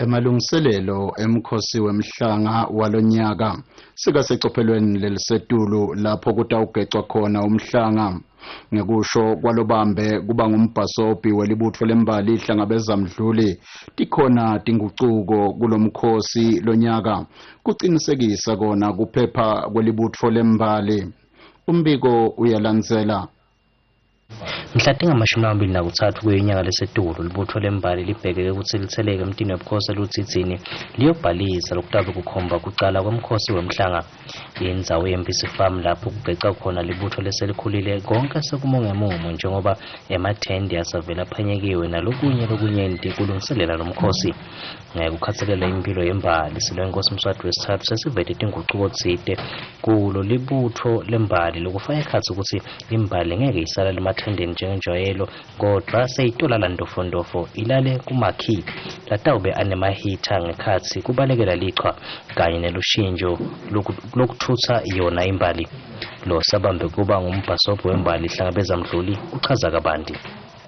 Emalungiselelo emkhosi wemhlanga walonyaka sikasecophelweni lelisetulu lapho kutawugecwa khona umhlanga. Ngekusho kwalobambe kuba ngumbhasobhi welibutfo lembali Hlangabeza Mdluli, tikhona tingucuko kulomkhosi lonyaka kucinisekisa kona kuphepha kwelibutfo lembali. Umbiko uyalandzela. Mhla tingamashumi lamabili nakutsatfu kuyinyanga lesetulu, libutfo lembali libhekeke kutsi litseleke emtini webukhosi eLudzidzini liyobhalisa lokutabe kukhomba kucala kwemkhosi wemhlanga. Indzawo yeMpisi Farm lapho kugeca khona libutfo leselikhulile konke sekumongemumo njengoba emathende asavele aphanyekiwe nalokunye lokunyenti kulungiselela lomkhosi. Ngekukhatsalela imphilo yembali, Silo Inkosi Mswati wesitsatfu sesivete tingucuko tsite kulo libutfo lembali, lokufaka ekhatsi kutsi imbali ngeke isala emathendeni njengenjwayelo, kodvwa seyitolala ntofontofo ilale kumakhi latawube anemahitha ngekhatsi kubalekela lichwa kanye nelushintsho lokutfutsa yona imbali. Lo sabambe kuba ngumbhasobhi wembali Hlangabeza Mdluli uchaza kabanti.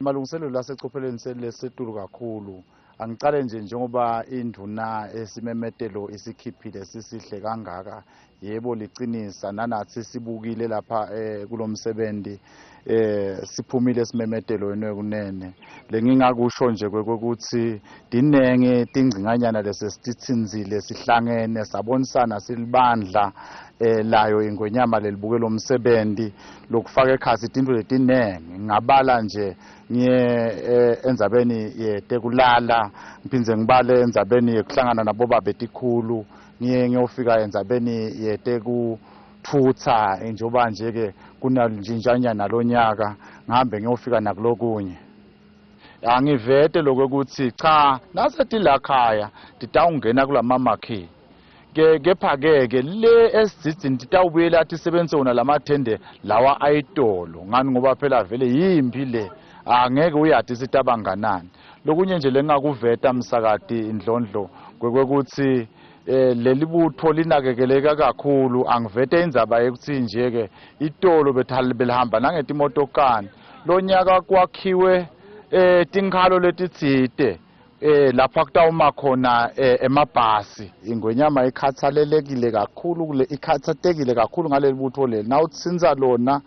Amalungiselelo asecophelweni selisetulu kakhulu. Angicale nje njengoba induna esimemetelo isikhiphile sisihle kangaka, yebo licinisa nanathi sibukile lapha kulomsebenzi, siphumile simemetelo wena kunene. Lengingakusho nje kwekuthi dinenge tingcinganyana lesesititsinzile, sihlangene sabonisana silibandla layo ingwenyama lelibuke lomsebenzi lokufaka ekhatsi tintfo letinengi. Ngabala nje ngiye endzabeni yetekulala, ngiphindze ngibale endzabeni yekuhlangana nabobabe tikhulu, ngiye ngiyofika endzabeni yetekutfutsa njengoba nje ke kunalintshintshanyana lonyaka, ngihambe ngiyofika nakulokunye. Angivete lokwekuthi cha nasetilakhaya titawungena kulamamakhi ke, kepha ke ke le esidzidzini titawubuyela tisebenzise wona lamathende lawa ayitolo, ngani ngoba phela vele yimpi le, angeke uyati sitabanganani. Lokunye nje lengakuveta msakati Indlondlo kwekuthi leli butfo linakekeleka kakhulu. Angivete indzaba yekuthi nje ke itolo belihamba nangetimotokani, lonyaka kwakhiwe tinkhalo letitsite lapha kutawuma khona emabhasi. Ingwenyama ikhathalelekile kakhulu kule, ikhathatekile kakhulu ngaleli butfo leli. Nawutsintsa lona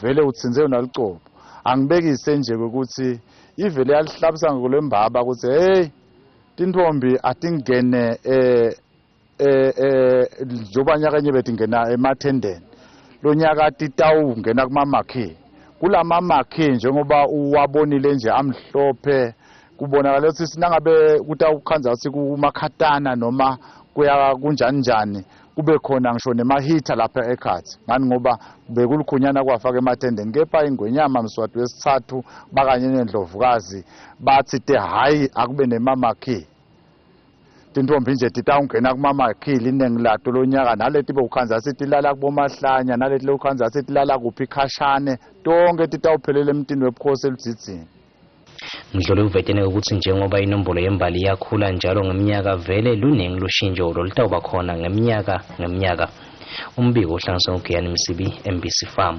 vele utsintse yona lucobo. Angibekise nje ukuthi ivele yalihlabisa ngokulembaba ukuthi hey tintfombi atingene njengoba nyakanye betingena emathendeni, lonyaka titawungena kumamakhi. Kulamamakhi njengoba uwabonile nje amhlophe, kubonakala ukuthi sinangabe kutawukhandza ukuthi kumakhatana noma kuya kunjani njani, kube khona ngisho nemahitha lapha ekhatsi, ngani ngoba bekulikhunyana kwafaka emathendeni. Kepha ingwenyama Mswati wesitsatfu bakanye nendlovukazi bathi te hhayi akube nemamakhi. Tintfombi nje titawungena kumamakhi liningi lato lonyaka, naleti bewukhandza setilala kubomahlanya, naleti lewukhandza setilala kuphi khashane, tonke titawuphelela emtini webukhosi eLudzidzini. Mdluli uvetene ukuthi njengoba inombolo yembali iyakhula njalo ngeminyaka, vele luningi lushintsho lolutawuba khona ngeminyaka ngeminyaka. Umbiko uhlanganiswe nguGiyani Msibi, MBC Farm.